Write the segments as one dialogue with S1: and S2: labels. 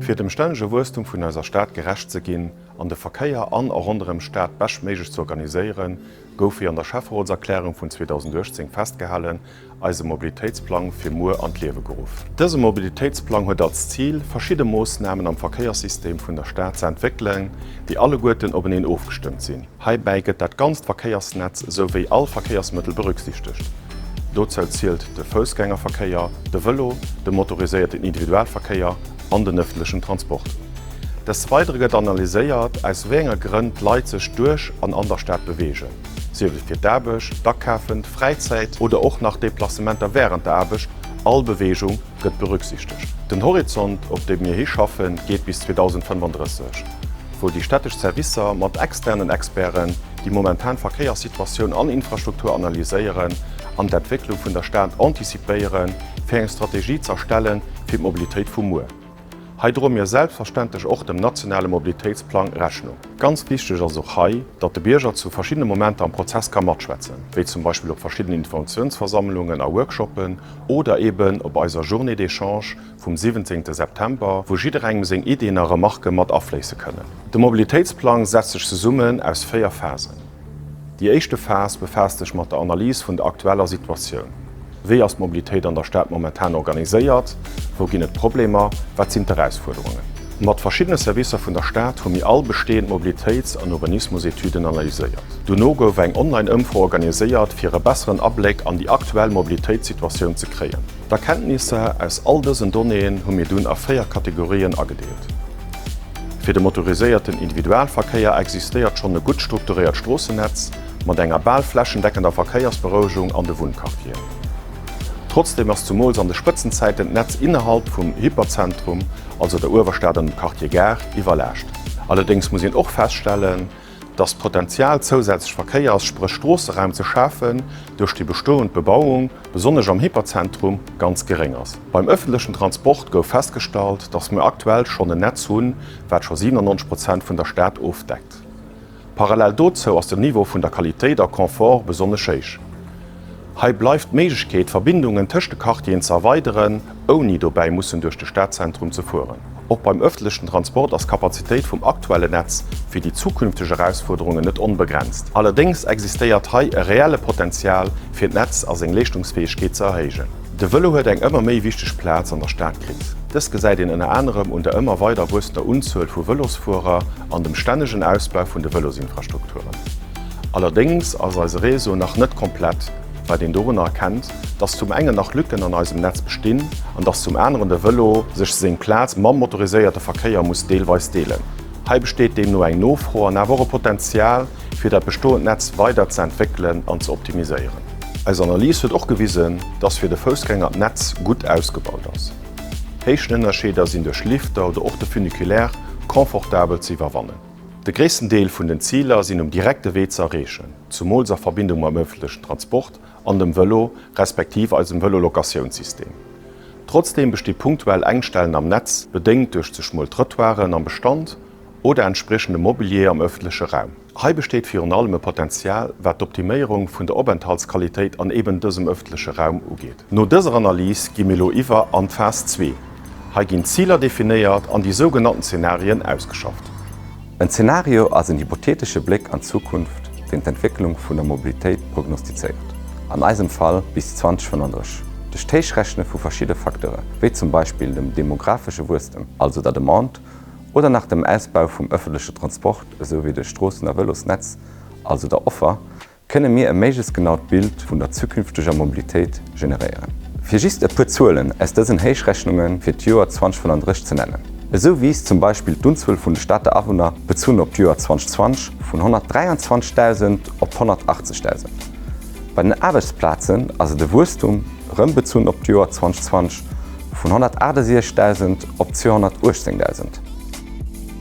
S1: Fir dem stännege Wuesstum vun eiser Stad gerecht ze ginn an de Verkéier an a ronderëm d'Stad beschtméiglech ze organiséieren, gouf wéi an der Schäfferotserklärung vun 2018 festgehalen, eise Mobilitéitsplang fir muer an d'Liewe geruff. Dëse Mobilitéitsplang huet als Zil, verschidde Moossnamen am Verkéierssystem vun der Stad ze entwéckelen, déi alleguerten openeen ofgestëmmt sinn. Heibäi gëtt dat ganzt Verkéiersnetz esou wéi all Verkéiersmëttel berücksichtegt. Dozou zielt de Foussgängerverkéier, de Vëlo, de motoriséierten Individualverkéier an den ëffentlechen Transport. Des Weidere gëtt analyséiert, aus wéi enger Grënn d'Leit sech duerch an an der Stad beweegen, sief et fir d'Aarbecht, d'Akafen, d'Fräizäit oder och nach Deplacementer wärend der Aarbecht, all Beweegung gëtt berücksichtegt. Den Horizont, op dee mir hischaffen, geet bis 2035, wou déi städtesch Servicer mat externen Experten déi momentan Verkéierssituatioun an Infrastruktur analyséieren an d'Entwécklung vun der Stad antizipéieren, fir eng Strategie z'erstelle fir d'Mobilitéit vu muer. Hei droe mir selbstverständlech och dem nationale Mobilitéitsplang Rechnung. Ganz wichteg ass och hei, datt de Bierger zu verschiddene Momenter am Prozess ka matschwätzen, wéi zum Beispill op verschiddenen Informatiounsversammlungen a Workshoppen oder eben op eiser Journée d'échange vum 17 September, wou jidderengem seng Iddien a Remarke mat afléisse kënnen. De Mobilitéitsplang setzt sech zesummen aus 4 Phasen. Déi éischte Phas befaasst sech mat der Analys vun der aktueller Situatioun. Wéi ass d'Mobilitéit an der Stad momentan organiséiert? Wou ginn et Problemer? Wat sinn d'Erausfuerderungen? Mat verschiddene Servicer vun der Stad hu mir all bestehend Mobilitéits an Urbanismusetüden analyséiert. Dono gouf eng Online-Ëmfro organiséiert, fir e besseren Abléck an déi aktuell Mobilitéitssituatioun ze kréien. D'Erkenntnisser aus all dësen Donnéeën hu mir dunn a 4 Kategorien agedeelt. Fir de motoriséierten Individualverkéier existéiert schonn e gutt strukturéiert Stroossennetz mat enger bal flächendeckender Verkéiersberouegung an de Wunnquartieren. Trotzdeem ass zumools an de Spëtzenzäiten d'Netz innerhalb vum Hyperzentrum, also der Uewerstad an dem Quartier Gare, iwwerlaascht. Allerdéngs muss een och feststellen, dass d'Potenzial zousätzlech Verkéiers-, spréch Stroosseraum ze schafen, duerch déi bestoend Bebauung, besonnesch am Hyperzentrum, ganz geréng ass. Beim ëffentlechen Transport gouf festgestallt, dass mir aktuell schonn en Netz hunn, wat scho 97 Prozent vun der Stad ofdeckt. Parallel dozou ass den Niveau vun der Qualitéit a Confort besonnesch héich. Hei bleift d'Méiglechkeet, d'Verbindungen tëscht de Quartieren ze erweideren, ouni dobäi mussen duerch de Stadzentrum ze fueren. Och beim ëffentlechen Transport ass d'Kapazitéit vum aktuellen Netz fir déi zukünfteg Erausfuerderungen net onbegrenzt. Allerdéngs existéiert hei e reelle Potenzial, fir d'Netz a seng Leeschtungsfäegkeet ze erhéijen. De Vëlo huet eng ëmmer méi wichteg Plaz an der Stad kritt. Dëst gesäit een ënner anerem un der ëmmer weider wuessender Unzuel vu Vëlosfuerer an dem stännegen Ausbau vun de Vëlosinfrastrukturen. Allerdéngs ass eise Réseau nach net komplett, wat een dorunner erkennt, dass zum engen nach Lücken an eisem Netz bestinn an dass zum aneren de Vëlo sech seng Plaz mam motoriséierte Verkéier muss deelweis deelen. Hei besteet deemno eng Nofro an awer och e Potenzial, fir dat bestoend Netz weider ze entwéckelen an ze optimiséieren. Eis Analys huet och gewisen, dass fir de Foussgänger d'Netz gutt ausgebaut ass. Héichtenënnerscheeder sinn duerch Lifter oder och de Funiculaire confortabel ze iwwerwannen. De gréissten Deel vun den Ziler sinn um direkte Wee ze erreechen, zumools a Verbindung mam ëffentlechen Transport an dem Vëlo, respektiv eisem Vëlo-Locatiounssystem. Trotzdeem besti punktuell Engstellen am Netz, bedéngt duerch ze schmuel Trëttoiren am Bestand oder entspriechende Mobilier am ëffentleche Raum. Hei besteet virun allem e Potenzial, wat d'Optiméierung vun der Openthaltsqualitéit an eben dësem ëffentleche Raum ugeet. No dëser Analys gi mir elo iwwer an d'Phas zwee. Hei ginn d'Ziler definéiert an déi sougenannten Zenarien ausgeschafft.
S2: En Zenario ass en hypothetesche Bléck an d'Zukunft, deen d'Entwécklung vun der Mobilitéit prognostizéiert, an eisem Fall bis 2035, duerch d'Héichrechne vu verschidde Facteure wéi zum Beispill dem demographesche Wuesstem, also der Demande, oder nach dem Ausbau vum ëffentleche Transport esou wéi de Stroossen a Vëlosnetz, also der Offer, kënne mir e méiglechst genaut Bild vun der zukünfteger Mobilitéit generéieren. Fir just e puer Zuelen aus dësen Héichrechnunge fir d'Joer 2035 ze nennen, Esou wiisst zum Beispill d'Unzuel vun de Stater Awunner, bezunn op d'Joer 2020, vun 123.000 op 180.000. Bei den Aarbechtsplazen ass et e Wuesstum, rëm bezunn op d'Joer 2020, vun 168.000 op 218.000.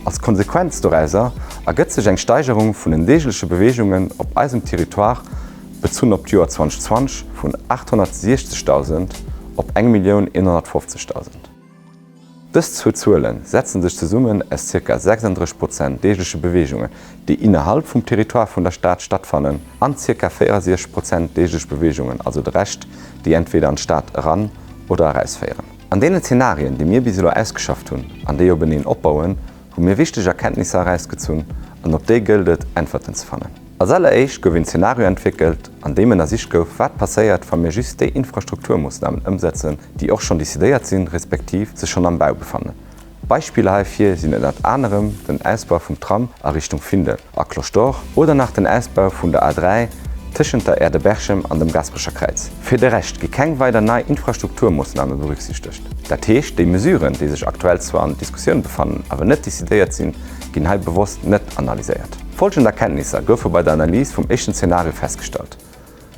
S2: Als Konsequenz dorauser ergëtt sech eng Steigerung vun den deegleche Beweegungen op eisem Territoire, bezunn op d'Joer 2020, vun 860.000 op 1.150.000. Dës zwou Zuele setze sech zesummen aus zirka 36 Prozent deegleche Beweegungen, déi innerhalb vum Territoire vun der Stad stattfannen, an zirka 64 Prozent deeglech Beweegungen, also de Rescht, déi entweder an d'Stad eran oder erausféieren. An deenen Zenarien, déi mir bis elo ausgeschafft hunn an déi openeen opbauen, hu mir wichteg Erkenntnisser erausgezunn an op déi gëllt et, Äntwerten ze fannen. Als alleréischt gouf een Zenario entwéckelt, an deem ënnersicht gouf, wat passéiert, wa mir just déi Infrastrukturmoossnamen ëmsetzen, déi och schonn decidéiert sinn, respektiv sech schonn am Bau befannen. Beispiller heifir sinn ënnert anerem den Ausbau vum Tram a Richtung Findel a Cloche d'Or oder nach den Ausbau vun der A3 tëschent der Aire de Berchem an dem Gaasperecher Kräiz. Fir de Rescht gi keng weider nei Infrastrukturmoossname berücksichtegt. Dat heescht, déi Mesuren, déi sech aktuell zwar an Diskussioun befannen, awer net decidéiert sinn, ginn hei bewosst net analyséiert. Folgend Erkenntnisser goufe bei der Analys vum éischten Zenario festgestallt.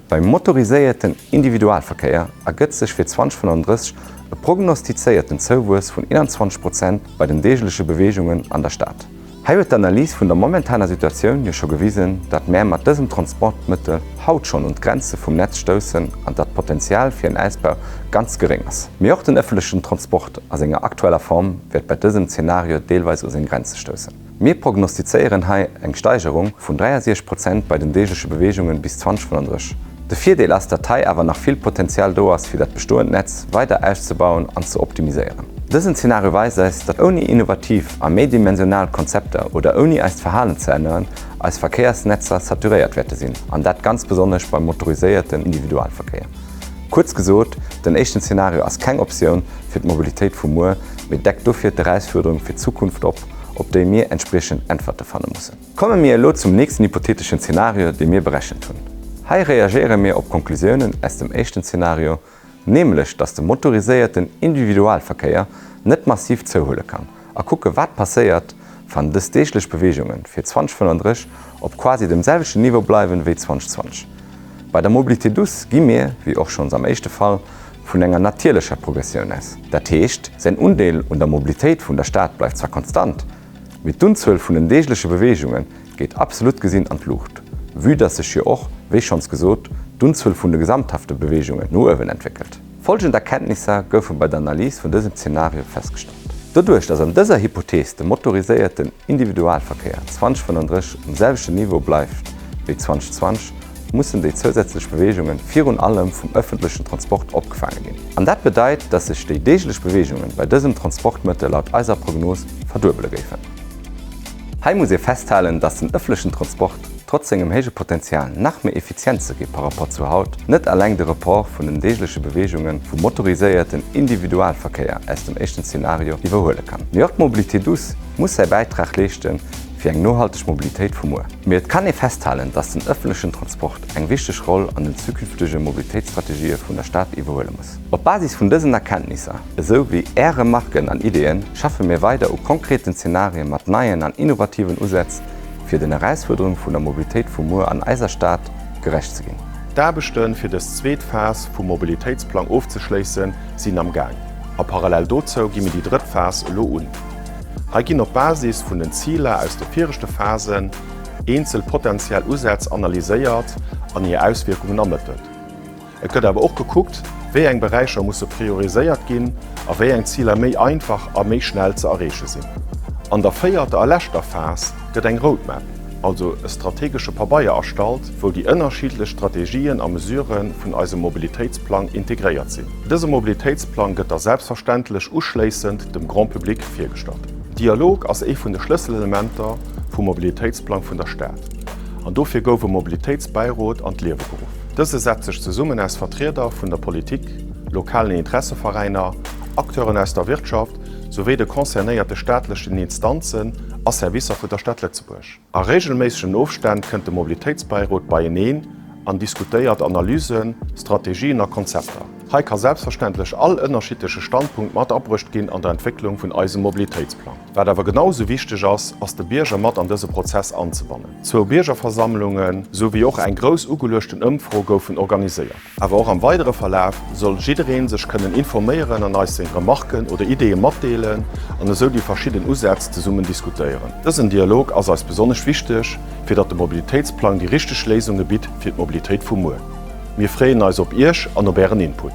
S2: Beim motoriséierten Individualverkéier ergëtt sech fir 2035 e prognostizéierten Zouwuess vun 21 Prozent bei den deegleche Beweegungen an der Stad. Hei huet d'Analys vun der momentaner Situatioun jo scho gewisen, datt mär mat dësem Transportmëttel haut schonn un d'Grenze vum Netz stoussen an datt d'Potenzial fir en Ausbau ganz geréng ass. Mee och den ëffentlechen Transport a senger aktueller Form wäert bei dësem Zenario deelweis u seng Grenze stoussen. Mir prognostizéieren hei eng Steigerung vun 63 Prozent bei den deegleche Beweegungen bis 2035. De Virdeel ass, datt hei awer nach vill Potenzial do ass, fir dat bestoend Netz weider auszebauen an ze optimiséieren. Dësen Zeenario weist eis, datt ouni innovativ a méidimensional Konzepter oder ouni eist Verhalen ze änneren, eis Verkéiersnetzer saturéiert wäerte sinn, an dat ganz besonnesch beim motoriséierten Individualverkéier. Kuerz gesot, den éischten Zeenario ass keng Optioun fir d'Mobilitéit vu muer, mee deckt dofir d'Erausfuerderung fir d'Zukunft op, op déi mir entspriechend Äntwerte fanne mussen. Komme mir elo zum nächsten hypotheteschen Zenario, dee mir berechent hunn. Hei reagéiere mir op d'Konklusiounen aus dem éischten Zenario, nämlech dass de motoriséierten Individualverkéier net massiv zouhuele kann, a kucke wat passéiert, wann dës deeglech Beweegunge fir 2035 op quasi dem selwechten Niveau bleiwen wéi 2020. Bei der Mobilité douce gi mir, wéi och schonns am éischte Fall, vun enger natierlecher Progressioun aus. Dat heescht, säin Undeel un der Mobilitéit vun der Stad bleift zwar konstant, mee d'Unzuel vun den deegleche Beweegunge geet absolut gesinn an d'Luucht, vue dass sech jo och, wéi schonns gesot, d'Unzuel vun de gesamthafte Beweegungen no uewen entwéckelt. Folgend Erkenntnisser goufe bei der Analys vun dësem Zenario festgestallt. Doduerch, dass an dëser Hypothees de motoriséierten Individualverkéier 2035 um selwechten Niveau bleift wéi 2020, mussen déi zousätzlech Beweegungen virun allem vum ëffentlechen Transport opgefaange ginn. An dat bedeit, dass sech déi deeglech Beweegungen bei dësem Transportmëttel laut eiser Prognos verduebele géifen. Hei muss ee festhalen, dass den ëffentlechen Transport, trotz sengem héije Potenzial nach méi effizient ze gi par rapport zu haut, net alleng de Report vun den deegleche Beweegunge vum motoriséierten Individualverkéier aus dem éischten Zenario iwwerhuele kann. Mee och d'Mobilité douce muss säi Bäitrag leeschte fir eng nohalteg Mobilitéit vu muer. Mee et kann ee festhalen, dass den ëffentlechen Transport eng wichteg Roll an den zukünftege Mobilitéitsstrategië vun der Stad iwwerhuele muss. Op Basis vun dësen Erkenntnisser, esou wéi Är Remarken an Ideeën, schaffe mir weider u konkreten Zenarie mat neien an innovativen Usätz, fir den Erausfuerderunge vun der Mobilitéit vu muer an eiser Stad gerecht ze ginn.
S1: D'Aarbechte fir dës zweet Phas vum Mobilitéitsplang ofzeschléissen, sinn am Gaang. A parallel dozou gi mir déi drëtt Phas elo un. Hei ginn op Basis vun den Ziler aus de viregte Phasen eenzel potentiell Usätz analyséiert an hir Auswierkungen ermëttelt. Et gëtt awer och gekuckt, wéi eng Beräicher musse prioriséiert ginn a wéi eng Ziler méi einfach a méi schnell ze erreeche sinn. An der véierter a leschter Phas gëtt eng Roadmap, also e strategesche Pabeier erstallt, wou déi ënnerschiddlech Strategien a Mesurë vun eisem Mobilitéitsplang integréiert sinn. Dëse Mobilitéitsplang gëtt da selbstverständlech uschléissend dem Grand public virgestallt. Dialog ass ee vun de Schlësselelementer vum Mobilitéitsplang vun der Stad an dofir gouf e Mobilitéitsbäirot an d'Liewe geruff. Dëse setzt sech zesummen aus Vertrieder vun der Politik, lokalen Interesseveräiner, Acteuren aus der Wirtschaft souwéi de concernéierte staatlechen Instanzen a Servicer vun der Stad Lëtzebuerg. A reegelméissegen Ofstänn kënnt de Mobilitéitsbäirot beieneen an diskutéiert Analysen, Strategien a Konzepter. Hei ka selbstverständlech all ënnerschiddleche Standpunkt mat abruecht ginn an der Entwécklung vun eisem Mobilitéitsplang. Wat awer genau esou wichteg ass, ass de Bierger mat an dëse Prozess anzebannen. Zwou Biergerversammlunge sou wéi och eng grouss ugeluechten Ëmfro goufen organiséiert. Awer och am weidere Verlaf soll jiddereen sech kënnen informéieren an eis seng Remarken oder Ideeë matdeelen an esou déi verschidden Usätz zesummen diskutéieren. Dësen Dialog ass eis besonnesch wichteg, fir datt de Mobilitéitsplang déi richteg Léisunge bitt fir d'Mobilitéit vu muer. Mir freeën eis op Iech an op Ären Input.